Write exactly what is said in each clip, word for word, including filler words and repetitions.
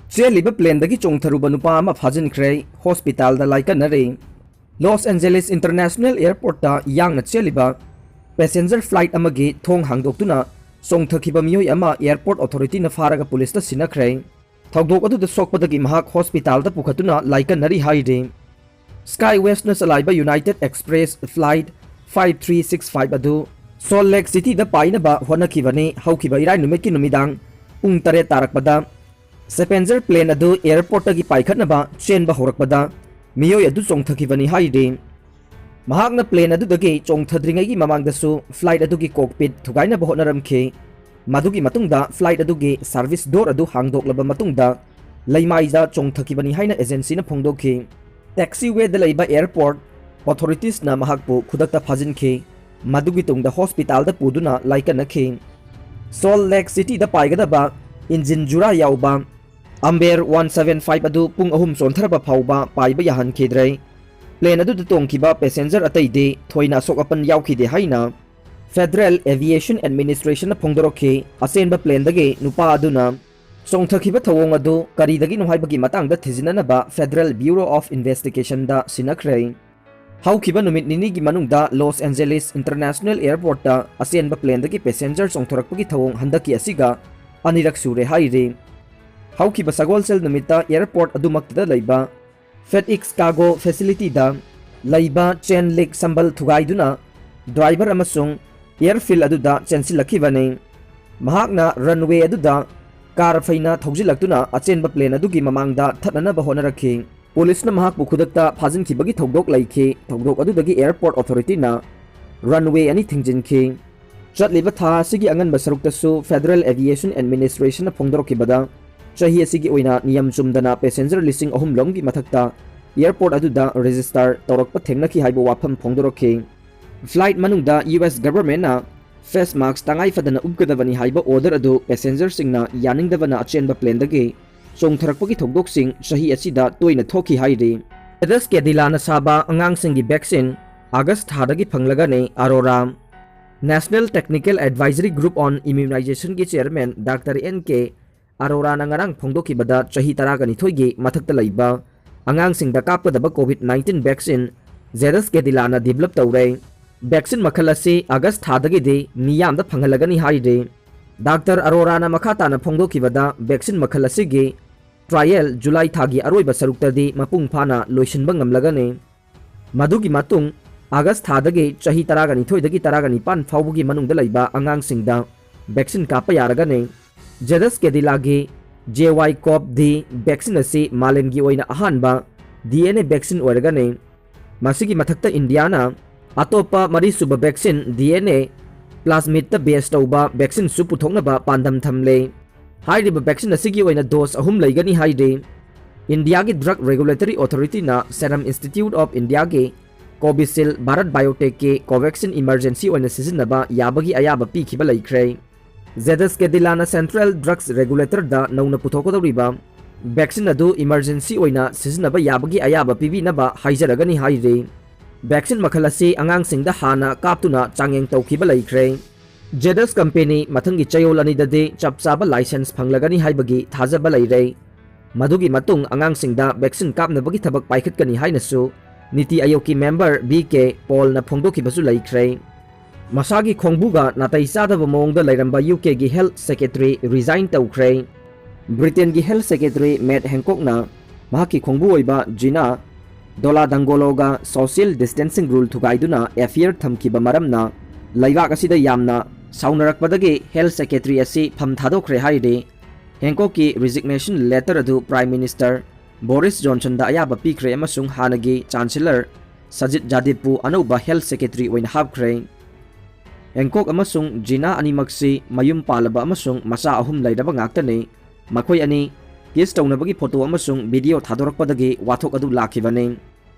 ꯆꯦꯜꯂꯤꯕ planeꯗꯒꯤ ꯆꯣꯡꯊꯔꯨꯕ ꯅꯨꯄꯥ ꯑꯃ ꯐꯥꯖꯤꯟꯈ꯭ꯔꯦ, hospitalꯗ ꯂꯥꯏꯀꯠꯅꯔꯤ꯫ ꯂꯣꯁ ꯑꯦꯟꯖꯦꯂꯤꯁ International Airportꯇ ꯌꯥꯡꯅ ꯆꯦꯜꯂꯤꯕ passenger flight ꯑꯃꯒꯤ ꯊꯣꯡ ꯍꯥꯡꯗꯣꯛꯇꯨꯅ ꯆꯣꯡꯊꯈꯤꯕ ꯃꯤꯑꯣꯏ ꯑꯃ airport authorityꯅ ꯐꯥꯔꯒ ꯄꯨꯂꯤꯁꯇ ꯁꯤꯟꯅꯈ꯭ꯔꯦ꯫ ꯊꯧꯗꯣꯛ ꯑꯗꯨꯗ ꯁꯣꯛꯄꯗꯒꯤ ꯃꯍꯥꯛ hospitalꯗ ꯄꯨꯈꯠꯇꯨꯅ ꯂꯥꯏꯀꯠꯅꯔꯤ ꯍꯥꯏꯔꯤ꯫ Skywestꯅ ꯆꯂꯥꯏꯕ United Express flight five three six five ꯑꯗꯨ ꯁꯣꯜ ꯂꯦꯛ ꯁꯤꯇꯤꯗ ꯄꯥꯏꯅꯕ ꯍꯣꯠꯅꯈꯤꯕꯅꯤ꯫ ꯍꯧꯈꯤꯕ ꯏꯔꯥꯏ ꯅꯨꯃꯤꯠꯀꯤ ꯅꯨꯃꯤꯗꯥꯡ ꯄꯨꯡ ꯇꯔꯦꯠ ꯇꯥꯔꯛꯄꯗ passenger plane ꯑꯗꯨ airportꯇꯒꯤ ꯄꯥꯏꯈꯠꯅꯕ ꯆꯦꯟꯕ ꯍꯧꯔꯛꯄꯗ ꯃꯤꯑꯣꯏ ꯑꯗꯨ ꯆꯣꯡꯊꯈꯤꯕꯅꯤ ꯍꯥꯏꯔꯤ꯫ ꯃꯍꯥꯛꯅ plane ꯑꯗꯨꯗꯒꯤ ꯆꯣꯡꯊꯗ꯭ꯔꯤꯉꯩꯒꯤ ꯃꯃꯥꯡꯗꯁꯨ flight ꯑꯗꯨꯒꯤ cockpit ꯊꯨꯒꯥꯏꯅꯕ ꯍꯣꯠꯅꯔꯝꯈꯤ꯫ ꯃꯗꯨꯒꯤ ꯃꯇꯨꯡꯗ flight ꯑꯗꯨꯒꯤ service door ꯑꯗꯨ ꯍꯥꯡꯗꯣꯛꯂꯕ ꯃꯇꯨꯡꯗ ꯂꯩꯃꯥꯏꯗ ꯆꯣꯡꯊꯈꯤꯕꯅꯤ ꯍꯥꯏꯅ agencyꯅ ꯐꯣꯡꯗꯣꯛꯈꯤ꯫ Taxiwayꯗ ꯂꯩꯕ airport authoritiesꯅ ꯃꯍꯥꯛꯄꯨ ꯈꯨꯗꯛꯇ ꯐꯥꯖꯤꯟꯈꯤ꯫ ꯃꯗꯨꯒꯤ ꯇꯨꯡꯗ hospitalꯗ ꯄꯨꯗꯨꯅ ꯂꯥꯏꯀꯠꯅꯈꯤ꯫ ꯁꯣꯜ ꯂꯦꯛ ꯁꯤꯇꯤꯗ ꯄꯥꯏꯒꯗꯕ engine ꯖꯨꯔꯥ ꯌꯥꯎꯕ Embraer one seven five ꯑꯗꯨ ꯄꯨꯡ ꯑꯍꯨꯝ ꯆꯣꯟꯊꯔꯕ ꯐꯥꯎꯕ ꯄꯥꯏꯕ ꯌꯥꯍꯟꯈꯤꯗ꯭ꯔꯦ꯫ Plane ꯑꯗꯨꯗ ꯇꯣꯡꯈꯤꯕ passenger ꯑꯇꯩꯗꯤ ꯊꯣꯏꯅ ꯑꯁꯣꯛ ꯑꯄꯟ ꯌꯥꯎꯈꯤꯗꯦ ꯍꯥꯏꯅ Federal Aviation Administrationꯅ ꯐꯣꯡꯗꯣꯔꯛꯈꯤ꯫ ꯑꯆꯦꯟꯕ planeꯗꯒꯤ ꯅꯨꯄꯥ ꯑꯗꯨꯅ ꯆꯣꯡꯊꯈꯤꯕ ꯊꯧꯑꯣꯡ ꯑꯗꯨ ꯀꯔꯤꯗꯒꯤꯅꯣ ꯍꯥꯏꯕꯒꯤ ꯃꯇꯥꯡꯗ ꯊꯤꯖꯤꯟꯅꯅꯕ Federal Bureau of Investigationꯗ ꯁꯤꯟꯅꯈ꯭ꯔꯦ꯫ ꯍꯧꯈꯤꯕ ꯅꯨꯃꯤꯠ ꯅꯤꯅꯤꯒꯤ ꯃꯅꯨꯡꯗ ꯂꯣꯁ ꯑꯦꯟꯖꯦꯂꯤꯁ International Airportꯇ ꯑꯆꯦꯟꯕ planeꯗꯒꯤ passenger ꯆꯣꯡꯊꯣꯔꯛꯄꯒꯤ ꯊꯧꯑꯣꯡ ꯍꯟꯗꯛꯀꯤ ꯑꯁꯤꯒ ꯑꯅꯤꯔꯛ ꯁꯨꯔꯦ ꯍꯥꯏꯔꯤ꯫ ꯍꯧꯈꯤꯕ ꯁꯒꯣꯜꯁꯦꯜ ꯅꯨꯃꯤꯠꯇ airport ꯑꯗꯨꯃꯛꯇꯗ ꯂꯩꯕ FedEx cargo facilityꯗ ꯂꯩꯕ chain link ꯁꯝꯕꯜ ꯊꯨꯒꯥꯏꯗꯨꯅ driver ꯑꯃꯁꯨꯡ airfield ꯑꯗꯨꯗ ꯆꯦꯟꯁꯤꯜꯂꯛꯈꯤꯕꯅꯤ꯫ ꯃꯍꯥꯛꯅ runway ꯑꯗꯨꯗ car ꯐꯩꯅ ꯊꯧꯖꯤꯜꯂꯛꯇꯨꯅ ꯑꯆꯦꯟꯕ plane ꯑꯗꯨꯒꯤ ꯃꯃꯥꯡꯗ ꯊꯠꯅꯅꯕ ꯍꯣꯠꯅꯔꯛꯈꯤ꯫ ꯄꯨꯂꯤꯁꯅ ꯃꯍꯥꯛꯄꯨ ꯈꯨꯗꯛꯇ ꯐꯥꯖꯤꯟꯈꯤꯕꯒꯤ ꯊꯧꯗꯣꯛ ꯂꯩꯈꯤ꯫ ꯊꯧꯗꯣꯛ ꯑꯗꯨꯗꯒꯤ airport authorityꯅ runway ꯑꯅꯤ ꯊꯤꯡꯖꯤꯟꯈꯤ꯫ ꯆꯠꯂꯤꯕ ꯊꯥ ꯑꯁꯤꯒꯤ ꯑꯉꯟꯕ ꯁꯔꯨꯛꯇꯁꯨ Federal Aviation Administrationꯅ ꯐꯣꯡꯗꯣꯔꯛꯈꯤꯕꯗ, ꯆꯍꯤ ꯑꯁꯤꯒꯤ ꯑꯣꯏꯅ ꯅꯤꯌꯝ ꯆꯨꯝꯗꯅ passenger ꯂꯤꯁꯤꯡ ꯑꯍꯨꯝ ꯂꯣꯝꯒꯤ ꯃꯊꯛꯇ airport ꯑꯗꯨꯗ register ꯇꯧꯔꯛꯄ ꯊꯦꯡꯅꯈꯤ ꯍꯥꯏꯕ ꯋꯥꯐꯝ ꯐꯣꯡꯗꯣꯔꯛꯈꯤ꯫ Flight ꯃꯅꯨꯡꯗ U S governmentꯅ face mask ꯇꯉꯥꯏ ꯐꯗꯅ ꯎꯞꯀꯗꯕꯅꯤ ꯍꯥꯏꯕ order ꯑꯗꯨ passengerꯁꯤꯡꯅ ꯌꯥꯅꯤꯡꯗꯕꯅ ꯑꯆꯦꯟꯕ planeꯗꯒꯤ ꯆꯣꯡꯊꯔꯛꯄꯒꯤ ꯊꯧꯗꯣꯛꯁꯤꯡ ꯆꯍꯤ ꯑꯁꯤꯗ ꯇꯣꯏꯅ ꯊꯣꯛꯈꯤ ꯍꯥꯏꯔꯤ꯫ Edith Kedilana ꯁꯥꯕ ꯑꯉꯥꯡꯁꯤꯡꯒꯤ vaccine August ꯊꯥꯗꯒꯤ ꯐꯪꯂꯒꯅꯤ꯫ Arora National Technical Advisory Group on Immunizationꯒꯤ chairman Doctor N K ꯑꯔꯣꯔꯥꯅ ꯉꯔꯥꯡ ꯐꯣꯡꯗꯣꯛꯈꯤꯕꯗ ꯆꯍꯤ ꯇꯔꯥꯒ ꯅꯤꯊꯣꯏꯒꯤ ꯃꯊꯛꯇ ꯂꯩꯕ ꯑꯉꯥꯡꯁꯤꯡꯗ ꯀꯥꯞꯀꯗꯕ COVID nineteen vaccine Zedus Cadila ꯅ develop ꯇꯧꯔꯦ꯫ Vaccine ꯃꯈꯜ ꯑꯁꯤ August ꯊꯥꯗꯒꯤꯗꯤ ꯃꯤꯌꯥꯝꯗ ꯐꯪꯍꯜꯂꯒꯅꯤ ꯍꯥꯏꯔꯤ꯫ ꯗꯥꯛꯇꯔ ꯑꯔꯣꯔꯥꯅ ꯃꯈꯥ ꯇꯥꯅ ꯐꯣꯡꯗꯣꯛꯈꯤꯕꯗ vaccine ꯃꯈꯜ ꯑꯁꯤꯒꯤ trial July ꯊꯥꯒꯤ ꯑꯔꯣꯏꯕ ꯁꯔꯨꯛꯇꯗꯤ ꯃꯄꯨꯡ ꯐꯥꯅ ꯂꯣꯏꯁꯤꯟꯕ ꯉꯝꯂꯒꯅꯤ꯫ ꯃꯗꯨꯒꯤ ꯃꯇꯨꯡ August ꯊꯥꯗꯒꯤ ꯆꯍꯤ ꯇꯔꯥꯒ ꯅꯤꯊꯣꯏꯗꯒꯤ ꯇꯔꯥꯒ ꯅꯤꯄꯥꯟ ꯐꯥꯎꯕꯒꯤ ꯃꯅꯨꯡꯗ ꯂꯩꯕ ꯑꯉꯥꯡꯁꯤꯡꯗ vaccine ꯀꯥꯞꯄ ꯌꯥꯔꯒꯅꯤ꯫ Zedus Cadila ꯒꯤ J Y CoV D vaccine ꯑꯁꯤ ꯃꯥꯂꯦꯝꯒꯤ ꯑꯣꯏꯅ ꯑꯍꯥꯟꯕ D N A vaccine ꯑꯣꯏꯔꯒꯅꯤ꯫ ꯃꯁꯤꯒꯤ ꯃꯊꯛꯇ ꯏꯟꯗꯤꯌꯥꯅ ꯑꯇꯣꯞꯄ ꯃꯔꯤꯁꯨꯕ vaccine D N A plasmid ꯇ base ꯇꯧꯕ vaccine ꯁꯨ ꯄꯨꯊꯣꯛꯅꯕ ꯄꯥꯟꯗꯝ ꯊꯝꯂꯦ꯫ ꯍꯥꯏꯔꯤꯕ vaccine ꯑꯁꯤꯒꯤ ꯑꯣꯏꯅ dose ꯑꯍꯨꯝ ꯂꯩꯒꯅꯤ ꯍꯥꯏꯔꯤ꯫ ꯏꯟꯗꯤꯌꯥꯒꯤ Drug Regulatory Authority ꯅ Serum Institute of India ꯒꯤ Covishield, Bharat Biotech ꯀꯤ Covaxin emergency ꯑꯣꯏꯅ ꯁꯤꯖꯤꯟꯅꯕ ꯌꯥꯕꯒꯤ ꯑꯌꯥꯕ ꯄꯤꯈꯤꯕ ꯂꯩꯈ꯭ꯔꯦ꯫ Zedus Cadila ꯅ Central Drugs Regulator ꯗ ꯅꯧꯅ ꯄꯨꯊꯣꯛꯀꯗꯧꯔꯤꯕ vaccine ꯑꯗꯨ emergency ꯑꯣꯏꯅ ꯁꯤꯖꯤꯟꯅꯕ ꯌꯥꯕꯒꯤ ꯑꯌꯥꯕ ꯄꯤꯕꯤꯅꯕ ꯍꯥꯏꯖꯔꯒꯅꯤ ꯍꯥꯏꯔꯤ꯫ Vaccine ꯃꯈꯜ ꯑꯁꯤ ꯑꯉꯥꯡꯁꯤꯡꯗ ꯍꯥꯟꯅ ꯀꯥꯞꯇꯨꯅ ꯆꯥꯡꯌꯦꯡ ꯇꯧꯈꯤꯕ ꯂꯩꯈ꯭ꯔꯦ꯫ Zedus company ꯃꯊꯪꯒꯤ ꯆꯌꯣꯜ ꯑꯅꯤꯗꯗꯤ ꯆꯞ ꯆꯥꯕ license ꯐꯪꯂꯒꯅꯤ ꯍꯥꯏꯕꯒꯤ ꯊꯥꯖꯕ ꯂꯩꯔꯦ꯫ ꯃꯗꯨꯒꯤ ꯃꯇꯨꯡ ꯑꯉꯥꯡꯁꯤꯡꯗ vaccine ꯀꯥꯞꯅꯕꯒꯤ ꯊꯕꯛ ꯄꯥꯏꯈꯠꯀꯅꯤ ꯍꯥꯏꯅꯁꯨ ꯅꯤꯇꯤ ꯑꯥꯌꯣꯒꯀꯤ member V K Paul ꯅ ꯐꯣꯡꯗꯣꯛꯈꯤꯕꯁꯨ ꯂꯩꯈ꯭ꯔꯦ꯫ ꯃꯁꯥꯒꯤ ꯈꯣꯡꯕꯨꯒ ꯅꯥꯇꯩ ꯆꯥꯗꯕ ꯃꯑꯣꯡꯗ ꯂꯩꯔꯝꯕ U K ꯒꯤ health secretary resign ꯇꯧꯈ꯭ꯔꯦ꯫ Britain ꯒꯤ health secretary Matt Hancock ꯅ ꯃꯍꯥꯛꯀꯤ ꯈꯣꯡꯕꯨ ꯑꯣꯏꯕ Gina Doladangolo ꯒ social distancing rule ꯊꯨꯒꯥꯏꯗꯨꯅ affair ꯊꯝꯈꯤꯕ ꯃꯔꯝꯅ ꯂꯩꯕꯥꯛ ꯑꯁꯤꯗ ꯌꯥꯝꯅ ꯁꯥꯎꯅꯔꯛꯄꯗꯒꯤ health secretary ꯑꯁꯤ ꯐꯝ ꯊꯥꯗꯣꯛꯈ꯭ꯔꯦ ꯍꯥꯏꯔꯤ꯫ Hancock ꯀꯤ resignation letter ꯑꯗꯨ Prime Minister Boris Johnson ꯗ ꯑꯌꯥꯕ ꯄꯤꯈ꯭ꯔꯦ ꯑꯃꯁꯨꯡ ꯍꯥꯟꯅꯒꯤ Chancellor Sajid Javid ꯄꯨ ꯑꯅꯧꯕ health secretary ꯑꯣꯏꯅ ꯍꯥꯞꯈ꯭ꯔꯦ꯫ Hancock ꯑꯃꯁꯨꯡ Gina ꯑꯅꯤꯃꯛꯁꯤ ꯃꯌꯨꯝ ꯄꯥꯜꯂꯕ ꯑꯃꯁꯨꯡ ꯃꯆꯥ ꯑꯍꯨꯝ ꯂꯩꯔꯕ ꯉꯥꯛꯇꯅꯤ꯫ ꯃꯈꯣꯏ ꯑꯅꯤ kiss ꯇꯧꯅꯕꯒꯤ photo ꯑꯃꯁꯨꯡ video ꯊꯥꯗꯣꯔꯛꯄꯗꯒꯤ ꯋꯥꯊꯣꯛ ꯑꯗꯨ ꯂꯥꯛꯈꯤꯕꯅꯤ꯫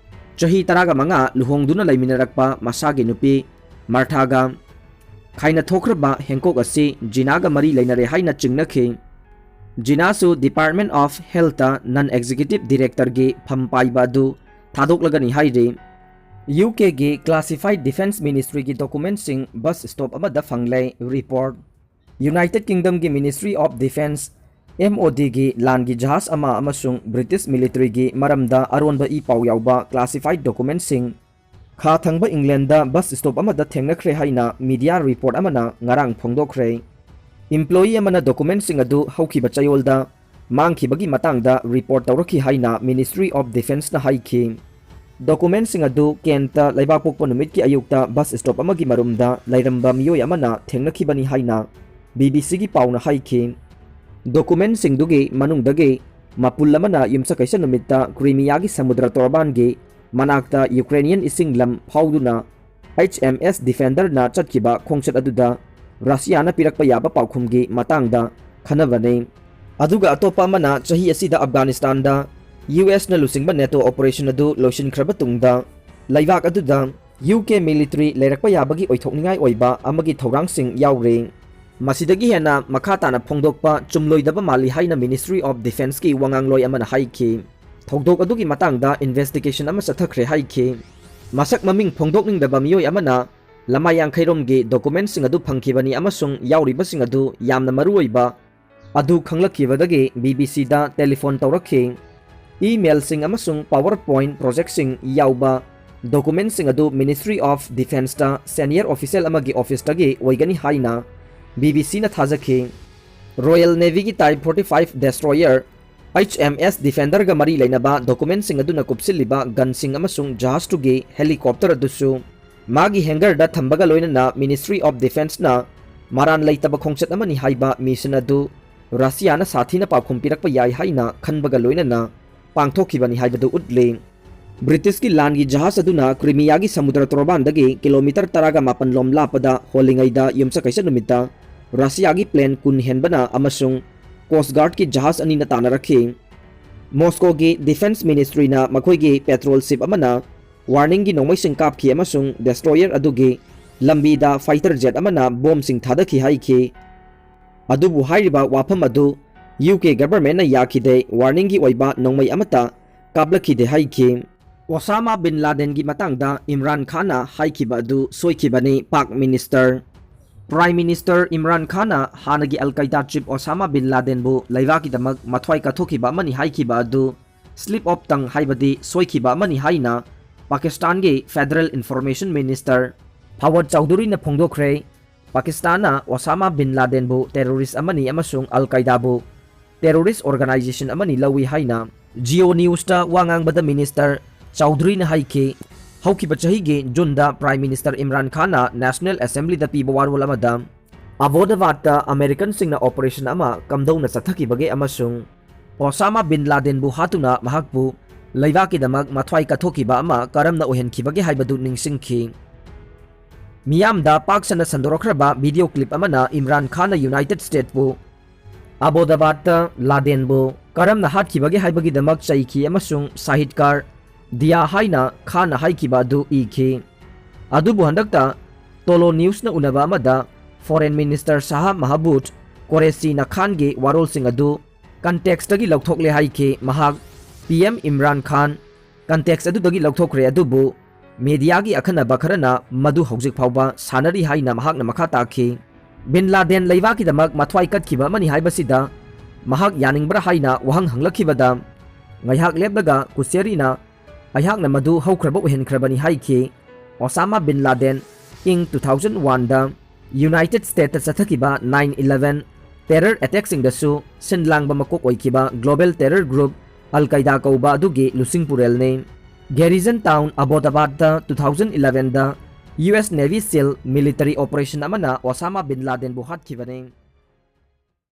ꯆꯍꯤ ꯇꯔꯥꯒ ꯃꯉꯥ ꯂꯨꯍꯣꯡꯗꯨꯅ ꯂꯩꯃꯤꯟꯅꯔꯛꯄ ꯃꯁꯥꯒꯤ ꯅꯨꯄꯤ Martha ꯒ ꯈꯥꯏꯅ ꯊꯣꯛꯈ꯭ꯔꯕ Hancock ꯑꯁꯤ Gina ꯒ ꯃꯔꯤ ꯂꯩꯅꯔꯦ ꯍꯥꯏꯅ ꯆꯤꯡꯅꯈꯤ꯫ Gina ꯁꯨ Department of Health ꯇ non executive director ꯒꯤ ꯐꯝ ꯄꯥꯏꯕ ꯑꯗꯨ ꯊꯥꯗꯣꯛꯂꯒꯅꯤ ꯍꯥꯏꯔꯤ꯫ U K ꯒꯤ classified defence ministry ꯒꯤ document ꯁꯤꯡ bus stop ꯑꯃꯗ ꯐꯪꯂꯦ꯫ Report꯫ United Kingdom ꯒꯤ Ministry of Defence MOD ꯒꯤ ꯂꯥꯟꯒꯤ ꯖꯍꯥꯖ ꯑꯃ ꯑꯃꯁꯨꯡ British military ꯒꯤ ꯃꯔꯝꯗ ꯑꯔꯣꯟꯕ ꯏ ꯄꯥꯎ ꯌꯥꯎꯕ classified document ꯁꯤꯡ ꯈꯥ ꯊꯪꯕ England ꯗ bus stop ꯑꯃꯗ ꯊꯦꯡꯅꯈ꯭ꯔꯦ ꯍꯥꯏꯅ media report ꯑꯃꯅ ꯉꯔꯥꯡ ꯐꯣꯡꯗꯣꯛꯈ꯭ꯔꯦ꯫ Employee ꯑꯃꯅ document ꯁꯤꯡ ꯑꯗꯨ ꯍꯧꯈꯤꯕ ꯆꯌꯣꯜꯗ ꯃꯥꯡꯈꯤꯕꯒꯤ ꯃꯇꯥꯡꯗ report ꯇꯧꯔꯛꯈꯤ ꯍꯥꯏꯅ Ministry of Defence ꯅ ꯍꯥꯏꯈꯤ꯫ Document ꯁꯤꯡ ꯑꯗꯨ Kent ꯇ ꯂꯩꯕꯥꯛꯄꯣꯛꯄ ꯅꯨꯃꯤꯠꯀꯤ ꯑꯌꯨꯛꯇ bus stop ꯑꯃꯒꯤ ꯃꯔꯨꯝꯗ ꯂꯩꯔꯝꯕ ꯃꯤꯑꯣꯏ ꯑꯃꯅ ꯊꯦꯡꯅꯈꯤꯕꯅꯤ ꯍꯥꯏꯅ BBC ꯒꯤ ꯄꯥꯎꯅ ꯍꯥꯏꯈꯤ꯫ Document ꯁꯤꯡꯗꯨꯒꯤ ꯃꯅꯨꯡꯗꯒꯤ ꯃꯄꯨꯜ ꯑꯃꯅ ꯌꯨꯝꯁꯀꯩꯁ ꯅꯨꯃꯤꯠꯇ Crimea ꯒꯤ ꯁꯃꯨꯗ꯭ꯔ ꯇꯣꯔꯕꯥꯟꯒꯤ ꯃꯅꯥꯛꯇ Ukrainian ꯏꯁꯤꯡ ꯂꯝ ꯐꯥꯎꯗꯨꯅ HMS Defender ꯅ ꯆꯠꯈꯤꯕ ꯈꯣꯡꯆꯠ ꯑꯗꯨꯗ Russia ꯅ ꯄꯤꯔꯛꯄ ꯌꯥꯕ ꯄꯥꯎꯈꯨꯝꯒꯤ ꯃꯇꯥꯡꯗ ꯈꯟꯅꯕꯅꯤ꯫ ꯑꯗꯨꯒ ꯑꯇꯣꯞꯄ ꯑꯃꯅ ꯆꯍꯤ ꯑꯁꯤꯗ Afghanistan ꯗ US ꯅ ꯂꯨꯆꯤꯡꯕ NATO operation ꯑꯗꯨ ꯂꯣꯏꯁꯤꯟꯈ꯭ꯔꯕ ꯇꯨꯡꯗ ꯂꯩꯕꯥꯛ ꯑꯗꯨꯗ UK military ꯂꯩꯔꯛꯄ ꯌꯥꯕꯒꯤ ꯑꯣꯏꯊꯣꯛꯅꯤꯡꯉꯥꯏ ꯑꯣꯏꯕ ꯑꯃꯒꯤ ꯊꯧꯔꯥꯡꯁꯤꯡ ꯌꯥꯎꯔꯤ꯫ ꯃꯁꯤꯗꯒꯤ ꯍꯦꯟꯅ ꯃꯈꯥ ꯇꯥꯅ ꯐꯣꯡꯗꯣꯛꯄ ꯆꯨꯝꯂꯣꯏꯗꯕ ꯃꯥꯜꯂꯤ ꯍꯥꯏꯅ Ministry of Defence ꯀꯤ ꯋꯥꯉꯥꯡꯂꯣꯏ ꯑꯃꯅ ꯍꯥꯏꯈꯤ꯫ ꯊꯧꯗꯣꯛ ꯑꯗꯨꯒꯤ ꯃꯇꯥꯡꯗ investigation ꯑꯃ ꯆꯠꯊꯈ꯭ꯔꯦ ꯍꯥꯏꯈꯤ꯫ ꯃꯁꯛ ꯃꯃꯤꯡ ꯐꯣꯡꯗꯣꯛꯅꯤꯡꯗꯕ ꯃꯤꯑꯣꯏ ꯑꯃꯅ ꯂꯃꯥꯏ ꯌꯥꯡꯈꯩꯔꯣꯝꯒꯤ document ꯁꯤꯡ ꯑꯗꯨ ꯐꯪꯈꯤꯕꯅꯤ ꯑꯃꯁꯨꯡ ꯌꯥꯎꯔꯤꯕꯁꯤꯡ ꯑꯗꯨ ꯌꯥꯝꯅ ꯃꯔꯨꯑꯣꯏꯕ ꯑꯗꯨ ꯈꯪꯂꯛꯈꯤꯕꯗꯒꯤ BBC ꯗ telephone ꯇꯧꯔꯛꯈꯤ꯫ Email ꯁꯤꯡ ꯑꯃꯁꯨꯡ PowerPoint project ꯁꯤꯡ ꯌꯥꯎꯕ document ꯁꯤꯡ ꯑꯗꯨ Ministry of Defence ꯇ senior official ꯑꯃꯒꯤ office ꯇꯒꯤ ꯑꯣꯏꯒꯅꯤ ꯍꯥꯏꯅ BBC ꯅ ꯊꯥꯖꯈꯤ꯫ Royal Navy ꯒꯤ Type forty five destroyer HMS Defender ꯒ ꯃꯔꯤ ꯂꯩꯅꯕ document ꯁꯤꯡ ꯑꯗꯨꯅ ꯀꯨꯞꯁꯤꯜꯂꯤꯕ gun ꯁꯤꯡ ꯑꯃꯁꯨꯡ ꯖꯍꯥꯖꯇꯨꯒꯤ helicopter ꯑꯗꯨꯁꯨ ꯃꯥꯒꯤ hangar ꯗ ꯊꯝꯕꯒ ꯂꯣꯏꯅꯅ Ministry of Defence ꯅ ꯃꯔꯥꯟ ꯂꯩꯇꯕ ꯈꯣꯡꯆꯠ ꯑꯃꯅꯤ ꯍꯥꯏꯕ mission ꯑꯗꯨ Russia ꯅ ꯁꯥꯊꯤꯅ ꯄꯥꯎꯈꯨꯝ ꯄꯤꯔꯛꯄ ꯌꯥꯏ ꯍꯥꯏꯅ ꯈꯟꯕꯒ ꯂꯣꯏꯅꯅ ꯄꯥꯡꯊꯣꯛꯈꯤꯕꯅꯤ ꯍꯥꯏꯕꯗꯨ ꯎꯠꯂꯤ꯫ British ꯀꯤ ꯂꯥꯟꯒꯤ ꯖꯍꯥꯖ ꯑꯗꯨꯅ Crimea ꯒꯤ ꯁꯃꯨꯗ꯭ꯔ ꯇꯣꯔꯕꯥꯟꯗꯒꯤ kilometre ꯇꯔꯥꯒ ꯃꯥꯄꯟ ꯂꯣꯝ ꯂꯥꯞꯄꯗ ꯍꯣꯜꯂꯤꯉꯩꯗ ꯌꯨꯝꯁꯀꯩꯁ ꯅꯨꯃꯤꯠꯇ Russia ꯒꯤ plane ꯀꯨꯟ ꯍꯦꯟꯕꯅ ꯑꯃꯁꯨꯡ Coast Guard ꯀꯤ ꯖꯍꯥꯖ ꯑꯅꯤꯅ ꯇꯥꯟꯅꯔꯛꯈꯤ꯫ Moscow ꯒꯤ Defence Ministry ꯅ ꯃꯈꯣꯏꯒꯤ patrol ship ꯑꯃꯅ warning ꯒꯤ ꯅꯣꯡꯃꯩꯁꯤꯡ ꯀꯥꯞꯈꯤ ꯑꯃꯁꯨꯡ destroyer ꯑꯗꯨꯒꯤ ꯂꯝꯕꯤꯗ fighter jet ꯑꯃꯅ bomb ꯁꯤꯡ ꯊꯥꯗꯈꯤ ꯍꯥꯏꯈꯤ꯫ ꯑꯗꯨꯕꯨ ꯍꯥꯏꯔꯤꯕ ꯋꯥꯐꯝ ꯑꯗꯨ UK government ꯅ ꯌꯥꯈꯤꯗꯦ, warning ꯒꯤ ꯑꯣꯏꯕ ꯅꯣꯡꯃꯩ ꯑꯃꯠꯇ ꯀꯥꯞꯂꯛꯈꯤꯗꯦ ꯍꯥꯏꯈꯤ꯫ Osama bin Laden ꯒꯤ ꯃꯇꯥꯡꯗ Imran Khan ꯅ ꯍꯥꯏꯈꯤꯕ ꯑꯗꯨ ꯁꯣꯏꯈꯤꯕꯅꯤ, ꯄꯥꯛ minister꯫ Prime Minister Imran Khanꯅ ꯍꯥꯟꯅꯒꯤ Al Qaeda chief Osama bin Ladenꯕꯨ ꯂꯩꯕꯥꯛꯀꯤꯗꯃꯛ ꯃꯊ꯭ꯋꯥꯏ ꯀꯠꯊꯣꯛꯈꯤꯕ ꯑꯃꯅꯤ ꯍꯥꯏꯈꯤꯕ ꯑꯗꯨ slip of tongue, ꯍꯥꯏꯕꯗꯤ ꯁꯣꯏꯈꯤꯕ ꯑꯃꯅꯤ ꯍꯥꯏꯅ ꯄꯥꯀꯤꯁꯇꯥꯟꯒꯤ Federal Information Minister Fawad Chaudhuryꯅ ꯐꯣꯡꯗꯣꯛꯈ꯭ꯔꯦ꯫ ꯄꯥꯀꯤꯁꯇꯥꯟꯅ Osama bin Ladenꯕꯨ terrorist ꯑꯃꯅꯤ ꯑꯃꯁꯨꯡ Al Qaedaꯕꯨ terrorist organization ꯑꯃꯅꯤ ꯂꯧꯏ ꯍꯥꯏꯅ Jio Newsꯇ ꯋꯥ ꯉꯥꯡꯕꯗ Minister Chaudhuryꯅ ꯍꯥꯏꯈꯤ꯫ ꯍꯧꯈꯤꯕ ꯆꯍꯤꯒꯤ Juneꯗ Prime Minister Imran Khanꯅ National Assemblyꯗ ꯄꯤꯕ ꯋꯥꯔꯣꯜ ꯑꯃꯗ Abbottabadꯇ Americanꯁꯤꯡꯅ operation ꯑꯃ ꯀꯝꯗꯧꯅ ꯆꯠꯊꯈꯤꯕꯒꯦ ꯑꯃꯁꯨꯡ Osama bin Ladenꯕꯨ ꯍꯥꯠꯇꯨꯅ ꯃꯍꯥꯛꯄꯨ ꯂꯩꯕꯥꯛꯀꯤꯗꯃꯛ ꯃꯊ꯭ꯋꯥꯏ ꯀꯠꯊꯣꯛꯈꯤꯕ ꯑꯃ ꯀꯔꯝꯅ ꯑꯣꯏꯍꯟꯈꯤꯕꯒꯦ ꯍꯥꯏꯕꯗꯨ ꯅꯤꯡꯁꯤꯡꯈꯤ꯫ ꯃꯤꯌꯥꯝꯗ ꯄꯥꯛ ꯁꯟꯅ ꯁꯟꯗꯣꯔꯛꯈ꯭ꯔꯕ video clip ꯑꯃꯅ ꯏꯝꯔꯥꯟ ꯈꯥꯟꯅ United Statesꯄꯨ Abbottabadꯇ ꯂꯥꯗꯦꯟꯕꯨ ꯀꯔꯝꯅ ꯍꯥꯠꯈꯤꯕꯒꯦ ꯍꯥꯏꯕꯒꯤꯗꯃꯛ ꯆꯩꯈꯤ ꯑꯃꯁꯨꯡ ꯁꯥꯍꯤꯠꯀꯥꯔ ꯗꯤꯌꯥ ꯍꯥꯏꯅ ꯈꯥꯟꯅ ꯍꯥꯏꯈꯤꯕ ꯑꯗꯨ ꯏꯈꯤ꯫ ꯑꯗꯨꯕꯨ ꯍꯟꯗꯛꯇ Tolo Newsꯅ ꯎꯅꯕ ꯑꯃꯗ Foreign Minister ꯁꯥꯍ ꯃꯍꯕꯨꯠ ꯀꯣꯔꯦꯁꯤꯅ ꯈꯥꯟꯒꯤ ꯋꯥꯔꯣꯜꯁꯤꯡ ꯑꯗꯨ contextꯇꯒꯤ ꯂꯧꯊꯣꯛꯂꯦ ꯍꯥꯏꯈꯤ꯫ ꯃꯍꯥꯛ PM ꯏꯝꯔꯥꯟ ꯈꯥꯟ context ꯑꯗꯨꯗꯒꯤ ꯂꯧꯊꯣꯛꯈ꯭ꯔꯦ, ꯑꯗꯨꯕꯨ mediaꯒꯤ ꯑꯈꯟꯅꯕ ꯈꯔꯅ ꯃꯗꯨ ꯍꯧꯖꯤꯛ ꯐꯥꯎꯕ ꯁꯥꯟꯅꯔꯤ ꯍꯥꯏꯅ ꯃꯍꯥꯛꯅ ꯃꯈꯥ ꯇꯥꯈꯤ꯫ ꯕꯤꯟ ꯂꯥꯗꯦꯟ ꯂꯩꯕꯥꯛꯀꯤꯗꯃꯛ ꯃꯊ꯭ꯋꯥꯏ ꯀꯠꯈꯤꯕ ꯑꯃꯅꯤ ꯍꯥꯏꯕꯁꯤꯗ ꯃꯍꯥꯛ ꯌꯥꯅꯤꯡꯕ꯭ꯔꯥ ꯍꯥꯏꯅ ꯋꯥꯍꯪ ꯍꯪꯂꯛꯈꯤꯕꯗ, ꯉꯥꯏꯍꯥꯛ ꯂꯦꯞꯂꯒ ꯀꯨꯁꯦꯔꯤꯅ, "ꯑꯩꯍꯥꯛꯅ ꯃꯗꯨ ꯍꯧꯈ꯭ꯔꯕ ꯑꯣꯏꯍꯟꯈ꯭ꯔꯕꯅꯤ" ꯍꯥꯏꯈꯤ꯫ ꯑꯣꯁꯥꯃꯥ ꯕꯤꯟ ꯂꯥꯗꯦꯟ ꯏꯪ two thousand oneꯗ United Statesꯇ ꯆꯠꯊꯈꯤꯕ nine eleven terror attackꯁꯤꯡꯗꯁꯨ ꯁꯤꯟ ꯂꯥꯡꯕ ꯃꯀꯣꯛ ꯑꯣꯏꯈꯤꯕ global terror group Al Qaeda ꯀꯧꯕ ꯑꯗꯨꯒꯤ ꯂꯨꯆꯤꯡ ꯄꯨꯔꯦꯜꯅꯤ꯫ Garrison Town Abbottabadꯇ two thousand elevenꯗ US Navy SEAL military operation ꯑꯃꯅ ꯑꯣꯁꯥꯃꯥ ꯕꯤꯟ ꯂꯥꯗꯦꯟꯕꯨ ꯍꯥꯠꯈꯤꯕꯅꯤ꯫